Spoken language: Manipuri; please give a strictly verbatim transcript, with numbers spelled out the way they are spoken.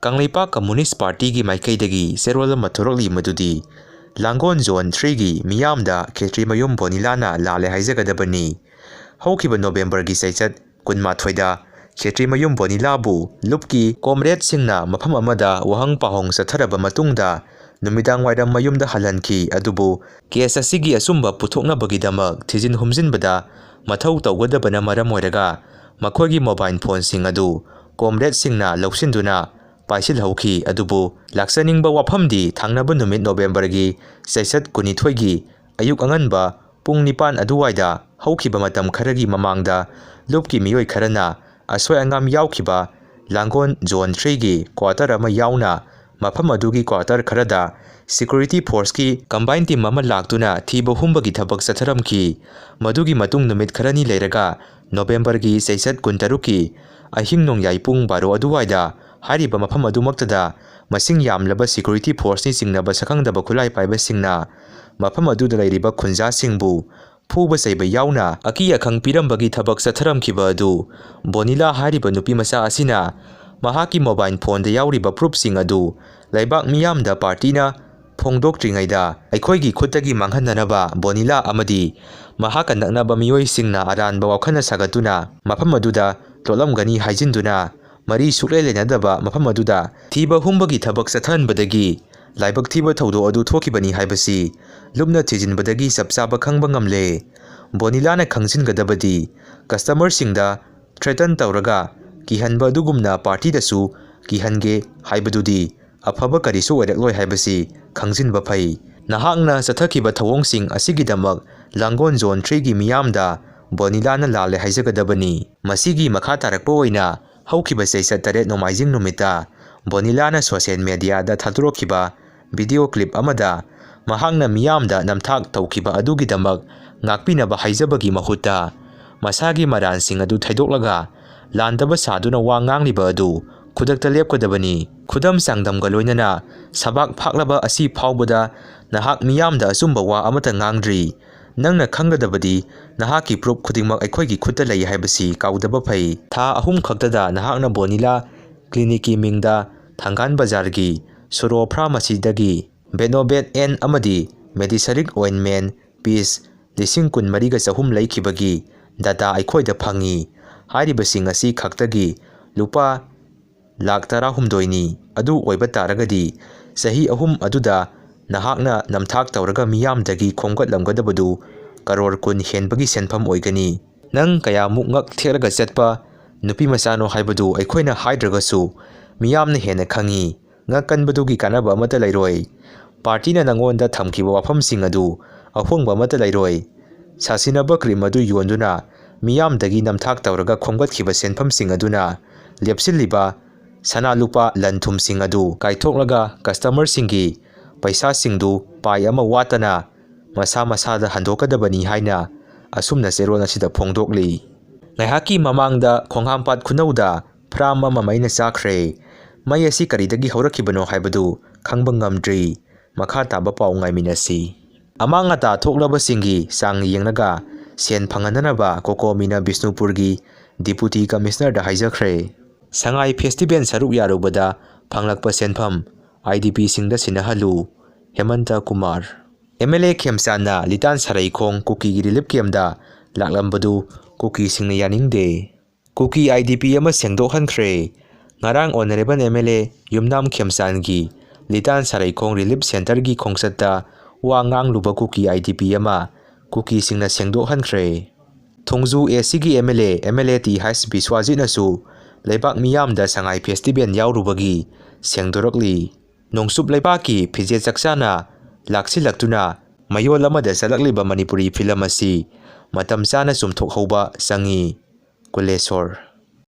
ꯀꯪꯂꯩꯄꯥꯛ ꯀꯝꯃꯨꯅꯤꯁ ꯄꯥꯔꯇꯤꯒꯤ ꯃꯥꯏꯀꯩꯗꯒꯤ ꯆꯦꯔꯣꯜ ꯑꯃ ꯊꯣꯔꯛꯂꯤ, ꯃꯗꯨꯗꯤ ꯂꯥꯡꯒꯣꯜ ꯖꯣꯟ ꯊ꯭ꯔꯤꯒꯤ ꯃꯤꯌꯥꯝꯗ ꯈꯦꯇ꯭ꯔꯤꯃꯌꯨꯝ ꯕꯣꯅꯤꯂꯥꯅ ꯂꯥꯜꯂꯦ ꯍꯥꯏꯖꯒꯗꯕꯅꯤ꯫ ꯍꯧꯈꯤꯕ ꯅꯣꯕꯦꯝꯕꯔꯒꯤ ꯆꯩꯆꯠ ꯀꯨꯟꯃꯥꯊꯣꯏꯗ ꯈꯦꯇ꯭ꯔꯤꯃꯌꯨꯝ ꯕꯣꯅꯤꯂꯥꯕꯨ ꯂꯨꯞꯀꯤ ꯀꯣꯝꯔꯦꯗꯁꯤꯡꯅ ꯃꯐꯝ ꯑꯃꯗ ꯋꯥꯍꯪ ꯄꯥꯎꯍꯪ ꯆꯠꯊꯔꯕ ꯃꯇꯨꯡꯗ ꯅꯨꯃꯤꯗꯥꯡ ꯋꯥꯏꯔꯝ ꯃꯌꯨꯝꯗ ꯍꯜꯍꯟꯈꯤ꯫ ꯑꯗꯨꯕꯨ ꯀꯦꯁ ꯑꯁꯤꯒꯤ ꯑꯆꯨꯝꯕ ꯄꯨꯊꯣꯛꯅꯕꯒꯤꯗꯃꯛ ꯊꯤꯖꯤꯟ ꯍꯨꯝꯖꯤꯟꯕꯗ ꯃꯊꯧ ꯇꯧꯒꯗꯕꯅ ꯃꯔꯝ ꯑꯣꯏꯔꯒ ꯃꯈꯣꯏꯒꯤ ꯃꯣꯕꯥꯏꯜ ꯐꯣꯟꯁꯤꯡ ꯑꯗꯨ ꯀꯣꯝꯔꯦꯗꯁꯤꯡꯅ ꯂꯧꯁꯤꯟꯗꯨꯅ ꯄꯥꯏꯁꯤꯜꯍꯧꯈꯤ꯫ ꯑꯗꯨꯕꯨ ꯂꯥꯛꯆꯅꯤꯡꯕ ꯋꯥꯐꯝꯗꯤ ꯊꯪꯅꯕ ꯅꯨꯃꯤꯠ ꯅꯣꯕꯦꯝꯕꯔꯒꯤ ꯆꯩꯆꯠ ꯀꯨꯟꯅꯤꯊꯣꯏꯒꯤ ꯑꯌꯨꯛ ꯑꯉꯟꯕ ꯄꯨꯡ ꯅꯤꯄꯥꯟ ꯑꯗꯨꯋꯥꯏꯗ ꯍꯧꯈꯤꯕ ꯃꯇꯝ ꯈꯔꯒꯤ ꯃꯃꯥꯡꯗ ꯂꯨꯞꯀꯤ ꯃꯤꯑꯣꯏ ꯈꯔꯅ ꯑꯁꯣꯏ ꯑꯉꯥꯝ ꯌꯥꯎꯈꯤꯕ ꯂꯥꯡꯒꯣꯜ ꯖꯣꯟ ꯊ꯭ꯔꯤꯒꯤ ꯀ꯭ꯋꯥꯇꯔ ꯑꯃ ꯌꯥꯎꯅ ꯃꯐꯝ ꯑꯗꯨꯒꯤ ꯀ꯭ꯋꯥꯇꯔ ꯈꯔꯗ ꯁꯦꯀ꯭ꯌꯨꯔꯤꯇꯤ ꯐꯣꯔꯁꯀꯤ ꯀꯝꯕꯥꯏꯟ ꯇꯤꯝ ꯑꯃ ꯂꯥꯛꯇꯨꯅ ꯊꯤꯕ ꯍꯨꯝꯕꯒꯤ ꯊꯕꯛ ꯆꯠꯊꯔꯝꯈꯤ꯫ ꯃꯗꯨꯒꯤ ꯃꯇꯨꯡ ꯅꯨꯃꯤꯠ ꯈꯔꯅꯤ ꯂꯩꯔꯒ ꯅꯣꯕꯦꯝꯕꯔꯒꯤ ꯆꯩꯆꯠ ꯀꯨꯟꯇꯔꯨꯛꯀꯤ ꯑꯍꯤꯡ ꯅꯣꯡꯌꯥꯏ ꯄꯨꯡ ꯕꯥꯔꯣ ꯑꯗꯨꯋꯥꯏꯗ ꯍꯥꯏꯔꯤꯕ ꯃꯐꯝ ꯑꯗꯨꯃꯛꯇꯗ ꯃꯁꯤꯡ ꯌꯥꯝꯂꯕ ꯁꯦꯀ꯭ꯌꯨꯔꯤꯇꯤ ꯐꯣꯔꯁꯅꯤ ꯆꯤꯡꯅꯕ ꯁꯛꯈꯪꯗꯕ ꯈꯨꯠꯂꯥꯏ ꯄꯥꯏꯕꯁꯤꯡꯅ ꯃꯐꯝ ꯑꯗꯨꯗ ꯂꯩꯔꯤꯕ ꯈꯨꯟꯖꯥꯁꯤꯡꯕꯨ ꯐꯨꯕ ꯆꯩꯕ ꯌꯥꯎꯅ ꯑꯀꯤ ꯑꯈꯪ ꯄꯤꯔꯝꯕꯒꯤ ꯊꯕꯛ ꯆꯠꯊꯔꯝꯈꯤꯕ ꯑꯗꯨ ꯕꯣꯅꯤꯂꯥ ꯍꯥꯏꯔꯤꯕ ꯅꯨꯄꯤ ꯃꯆꯥ ꯑꯁꯤꯅ ꯃꯍꯥꯛꯀꯤ ꯃꯣꯕꯥꯏꯜ ꯐꯣꯟꯗ ꯌꯥꯎꯔꯤꯕ ꯄ꯭ꯔꯨꯐꯁꯤꯡ ꯑꯗꯨ ꯂꯩꯕꯥꯛ ꯃꯤꯌꯥꯝꯗ ꯄꯥꯔꯇꯤꯅ ꯐꯣꯡꯗꯣꯛꯇ꯭ꯔꯤꯉꯩꯗ ꯑꯩꯈꯣꯏꯒꯤ ꯈꯨꯠꯇꯒꯤ ꯃꯥꯡꯍꯟꯅꯅꯕ ꯕꯣꯅꯤꯂꯥ ꯑꯃꯗꯤ ꯃꯍꯥꯛꯀ ꯅꯛꯅꯕ ꯃꯤꯑꯣꯏꯁꯤꯡꯅ ꯑꯔꯥꯟꯕ ꯋꯥꯈꯜꯅ ꯁꯥꯒꯠꯇꯨꯅ ꯃꯐꯝ ꯑꯗꯨꯗ ꯇꯣꯠꯂꯝꯒꯅꯤ ꯍꯥꯏꯖꯤꯟꯗꯨꯅ ꯃꯔꯤ ꯁꯨꯛꯂꯩ ꯂꯩꯅꯗꯕ ꯃꯐꯝ ꯑꯗꯨꯗ ꯊꯤꯕ ꯍꯨꯝꯕꯒꯤ ꯊꯕꯛ ꯆꯠꯊꯍꯟꯕꯗꯒꯤ ꯂꯥꯏꯕꯛ ꯊꯤꯕ ꯊꯧꯗꯣꯛ ꯑꯗꯨ ꯊꯣꯛꯈꯤꯕꯅꯤ ꯍꯥꯏꯕꯁꯤ ꯂꯨꯞꯅ ꯊꯤꯖꯤꯟꯕꯗꯒꯤ ꯆꯞ ꯆꯥꯕ ꯈꯪꯕ ꯉꯝꯂꯦ꯫ ꯕꯣꯅꯤꯂꯥꯅ ꯈꯪꯖꯤꯟꯒꯗꯕꯗꯤ ꯀꯁꯇꯃꯔꯁꯤꯡꯗ ꯊ꯭ꯔꯦꯇꯟ ꯇꯧꯔꯒ ꯀꯤꯍꯟꯕ ꯑꯗꯨꯒꯨꯝꯅ ꯄꯥꯔꯇꯤꯗꯁꯨ ꯀꯤꯍꯟꯒꯦ ꯍꯥꯏꯕꯗꯨꯗꯤ ꯑꯐꯕ ꯀꯔꯤꯁꯨ ꯑꯣꯏꯔꯛꯂꯣꯏ ꯍꯥꯏꯕꯁꯤ ꯈꯪꯖꯤꯟꯕ ꯐꯩ꯫ ꯅꯍꯥꯛꯅ ꯆꯠꯊꯈꯤꯕ ꯊꯧꯑꯣꯡꯁꯤꯡ ꯑꯁꯤꯒꯤꯗꯃꯛ ꯂꯥꯡꯒꯣꯜ ꯖꯣꯟ ꯊ꯭ꯔꯤꯒꯤ ꯃꯤꯌꯥꯝꯗ ꯕꯣꯅꯤꯂꯥꯅ ꯂꯥꯜꯂꯦ ꯍꯥꯏꯖꯒꯗꯕꯅꯤ꯫ ꯃꯁꯤꯒꯤ ꯃꯈꯥ ꯇꯥꯔꯛꯄ ꯑꯣꯏꯅ ꯍꯧꯈꯤꯕ ꯆꯩꯆꯠ ꯇꯔꯦꯠ ꯅꯣꯡꯃꯥꯏꯖꯤꯡ ꯅꯨꯃꯤꯠꯇ ꯕꯣꯅꯤꯂꯥꯅ ꯁꯣꯁꯤꯌꯦꯜ ꯃꯦꯗꯤꯌꯥꯗ ꯊꯥꯗꯣꯔꯛꯈꯤꯕ ꯚꯤꯗꯤꯑꯣ ꯀ꯭ꯂꯤꯞ ꯑꯃꯗ ꯃꯍꯥꯛꯅ ꯃꯤꯌꯥꯝꯗ ꯅꯝꯊꯥꯛ ꯇꯧꯈꯤꯕ ꯑꯗꯨꯒꯤꯗꯃꯛ ꯉꯥꯛꯄꯤꯅꯕ ꯍꯥꯏꯖꯕꯒꯤ ꯃꯍꯨꯠꯇ ꯃꯁꯥꯒꯤ ꯃꯔꯥꯟꯁꯤꯡ ꯑꯗꯨ ꯊꯩꯗꯣꯛꯂꯒ ꯂꯥꯟꯗꯕ ꯁꯥꯗꯨꯅ ꯋꯥ ꯉꯥꯡꯂꯤꯕ ꯑꯗꯨ ꯈꯨꯗꯛꯇ ꯂꯦꯞꯀꯗꯕꯅꯤ꯫ ꯈꯨꯗꯝ ꯆꯥꯡꯗꯝꯒ ꯂꯣꯏꯅꯅ ꯁꯕꯥꯛ ꯐꯥꯛꯂꯕ ꯑꯁꯤ ꯐꯥꯎꯕꯗ ꯅꯍꯥꯛ ꯃꯤꯌꯥꯝꯗ ꯑꯆꯨꯝꯕ ꯋꯥ ꯑꯃꯠꯇ ꯉꯥꯡꯗ꯭ꯔꯤ꯫ ꯅꯪꯅ ꯈꯪꯒꯗꯕꯗꯤ ꯅꯍꯥꯛꯀꯤ ꯄ꯭ꯔꯨꯐ ꯈꯨꯗꯤꯡꯃꯛ ꯑꯩꯈꯣꯏꯒꯤ ꯈꯨꯠꯇ ꯂꯩ ꯍꯥꯏꯕꯁꯤ ꯀꯥꯎꯗꯕ ꯐꯩ꯫ ꯊꯥ ꯑꯍꯨꯝ ꯈꯛꯇꯗ ꯅꯍꯥꯛꯅ ꯕꯣꯅꯤꯂꯥ ꯀ꯭ꯂꯤꯅꯤꯛꯀꯤ ꯃꯤꯡꯗ ꯊꯪꯒꯥꯟ ꯕꯖꯥꯔꯒꯤ ꯁꯨꯔꯣ ꯐꯥꯔꯃꯥꯁꯤꯗꯒꯤ ꯕꯦꯅꯣꯕꯦꯠ ꯑꯦꯟ ꯑꯃꯗꯤ ꯃꯦꯗꯤꯁꯔꯤꯛ ꯑꯣꯏꯟꯃꯦꯟ ꯄꯤꯁ ꯂꯤꯁꯤꯡ ꯀꯨꯟꯃꯔꯤꯒ ꯆꯍꯨꯝ ꯂꯩꯈꯤꯕꯒꯤ ꯗꯇꯥ ꯑꯩꯈꯣꯏꯗ ꯐꯪꯉꯤ꯫ ꯍꯥꯏꯔꯤꯕꯁꯤꯡ ꯑꯁꯤ ꯈꯛꯇꯒꯤ ꯂꯨꯄꯥ ꯂꯥꯈ ꯇꯔꯥꯍꯨꯝꯗꯣꯏꯅꯤ꯫ ꯑꯗꯨ ꯑꯣꯏꯕ ꯇꯥꯔꯒꯗꯤ ꯆꯍꯤ ꯑꯍꯨꯝ ꯑꯗꯨꯗ ꯅꯍꯥꯛꯅ ꯅꯝꯊꯥꯛ ꯇꯧꯔꯒ ꯃꯤꯌꯥꯝꯗꯒꯤ ꯈꯣꯝꯒꯠꯂꯝꯒꯗꯕꯗꯨ ꯀꯔꯣꯔ ꯀꯨꯟ ꯍꯦꯟꯕꯒꯤ ꯁꯦꯟꯐꯝ ꯑꯣꯏꯒꯅꯤ꯫ ꯅꯪ ꯀꯌꯥꯃꯨꯛ ꯉꯛ ꯊꯦꯛꯂꯒ ꯆꯠꯄ ꯅꯨꯄꯤ ꯃꯆꯥꯅꯣ ꯍꯥꯏꯕꯗꯨ ꯑꯩꯈꯣꯏꯅ ꯍꯥꯏꯗ꯭ꯔꯒꯁꯨ ꯃꯤꯌꯥꯝꯅ ꯍꯦꯟꯅ ꯈꯪꯉꯤ꯫ ꯉꯛꯀꯟꯕꯗꯨꯒꯤ ꯀꯥꯟꯅꯕ ꯑꯃꯠꯇ ꯂꯩꯔꯣꯏ꯫ ꯄꯥꯔꯇꯤꯅ ꯅꯪꯉꯣꯟꯗ ꯊꯝꯈꯤꯕ ꯋꯥꯐꯝꯁꯤꯡ ꯑꯗꯨ ꯑꯍꯣꯡꯕ ꯑꯃꯠꯇ ꯂꯩꯔꯣꯏ꯫ ꯁꯥꯁꯤꯟꯅꯕ ꯀ꯭ꯔꯤꯝ ꯑꯗꯨ ꯌꯣꯟꯗꯨꯅ ꯃꯤꯌꯥꯝꯗꯒꯤ ꯅꯝꯊꯥꯛ ꯇꯧꯔꯒ ꯈꯣꯝꯒꯠꯈꯤꯕ ꯁꯦꯟꯐꯝꯁꯤꯡ ꯑꯗꯨꯅ ꯂꯦꯞꯁꯤꯜꯂꯤꯕ ꯁꯅꯥ ꯂꯨꯄꯥ ꯂꯟ ꯊꯨꯝꯁꯤꯡ ꯑꯗꯨ ꯀꯥꯏꯊꯣꯛꯂꯒ ꯀꯁꯇꯃꯔꯁꯤꯡꯒꯤ ꯄꯩꯁꯥꯁꯤꯡꯗꯨ ꯄꯥꯏ ꯑꯃ ꯋꯥꯠꯇꯅ ꯃꯁꯥ ꯃꯁꯥꯗ ꯍꯟꯗꯣꯛꯀꯗꯕꯅꯤ ꯍꯥꯏꯅ ꯑꯁꯨꯝꯅ ꯆꯦꯔꯣꯜ ꯑꯁꯤꯗ ꯐꯣꯡꯗꯣꯛꯂꯤ꯫ ꯉꯥꯏꯍꯥꯛꯀꯤ ꯃꯃꯥꯡꯗ ꯈꯣꯡꯍꯥꯝꯄꯥꯠ ꯈꯨꯅꯧꯗ ꯐ꯭ꯔꯥꯝ ꯑꯃ ꯃꯩꯅ ꯆꯥꯈ꯭ꯔꯦ꯫ ꯃꯩ ꯑꯁꯤ ꯀꯔꯤꯗꯒꯤ ꯍꯧꯔꯛꯈꯤꯕꯅꯣ ꯍꯥꯏꯕꯗꯨ ꯈꯪꯕ ꯉꯝꯗ꯭ꯔꯤ꯫ ꯃꯈꯥ ꯇꯥꯕ ꯄꯥꯎ ꯉꯥꯏꯃꯤꯟꯅꯁꯤ꯫ ꯑꯃꯥꯡ ꯑꯇꯥ ꯊꯣꯛꯂꯕꯁꯤꯡꯒꯤ ꯆꯥꯡ ꯌꯦꯡꯂꯒ ꯁꯦꯟ ꯐꯪꯍꯟꯅꯅꯕ ꯀꯣꯀꯣꯃꯤꯅ ꯕꯤꯁꯅꯨꯄꯨꯔꯒꯤ ꯗꯤꯄꯨꯇꯤ ꯀꯃꯤꯁꯅꯔꯗ ꯍꯥꯏꯖꯈ꯭ꯔꯦ꯫ ꯁꯉꯥꯏ ꯐꯦꯁꯇꯤꯚꯦꯜ ꯁꯔꯨꯛ ꯌꯥꯔꯨꯕꯗ ꯐꯪꯂꯛꯄ ꯁꯦꯟꯐꯝ ꯑꯥꯏ ꯗꯤ ꯄꯤꯁꯤꯡꯗ ꯁꯤꯟꯅꯍꯜꯂꯨ, Hemant Kumar. M L A ꯈꯦꯝꯆꯥꯟꯅ ꯂꯤꯇꯥꯟ ꯁꯔꯩꯈꯣꯡ ꯀꯨꯀꯤꯒꯤ ꯔꯤꯂꯤꯐ ꯀꯦꯝꯗ ꯂꯥꯛꯂꯝꯕꯗꯨ ꯀꯨꯀꯤꯁꯤꯡꯅ ꯌꯥꯅꯤꯡꯗꯦ꯫ ꯀꯨꯀꯤ ꯑꯥꯏ ꯗꯤ ꯄꯤ ꯑꯃ ꯁꯦꯡꯗꯣꯛꯍꯟꯈ꯭ꯔꯦ꯫ ꯉꯔꯥꯡ honourable M L A Yumnam ꯈꯦꯝꯆꯥꯟꯒꯤ ꯂꯤꯇꯥꯟ ꯁꯔꯩꯈꯣꯡ ꯔꯤꯂꯤꯐ ꯁꯦꯟꯇꯔꯒꯤ ꯈꯣꯡꯆꯠꯇ ꯋꯥ ꯉꯥꯡꯂꯨꯕ ꯀꯨꯀꯤ ꯑꯥꯏ ꯗꯤ ꯄꯤ ꯑꯃ ꯀꯨꯀꯤꯁꯤꯡꯅ ꯁꯦꯡꯗꯣꯛꯍꯟꯈ꯭ꯔꯦ꯫ ꯊꯣꯡꯖꯨ ꯑꯦ ꯁꯤꯒꯤ M L A, M L A T H ꯕꯤꯁ꯭ꯋꯥꯖꯤꯠꯅꯁꯨ ꯂꯩꯕꯥꯛ ꯃꯤꯌꯥꯝꯗ ꯁꯉꯥꯏ ꯐꯦꯁꯇꯤꯚꯦꯜ ꯌꯥꯎꯔꯨꯕꯒꯤ ꯁꯦꯡꯗꯣꯔꯛꯂꯤ꯫ ꯅꯣꯡꯆꯨꯞ ꯂꯩꯕꯥꯛꯀꯤ ꯐꯤꯖꯦꯠ ꯆꯛꯆꯥꯅ ꯂꯥꯛꯁꯤꯜꯂꯛꯇꯨꯅ ꯃꯌꯣꯜ ꯑꯃꯗ ꯆꯠꯂꯛꯂꯤꯕ ꯃꯅꯤꯄꯨꯔꯤ ꯐꯤꯂꯝ ꯑꯁꯤ ꯃꯇꯝ ꯆꯥꯅ ꯆꯨꯝꯊꯣꯛꯍꯧꯕ ꯆꯪꯏ꯫ ꯀꯨꯂꯦꯁꯣꯔ꯫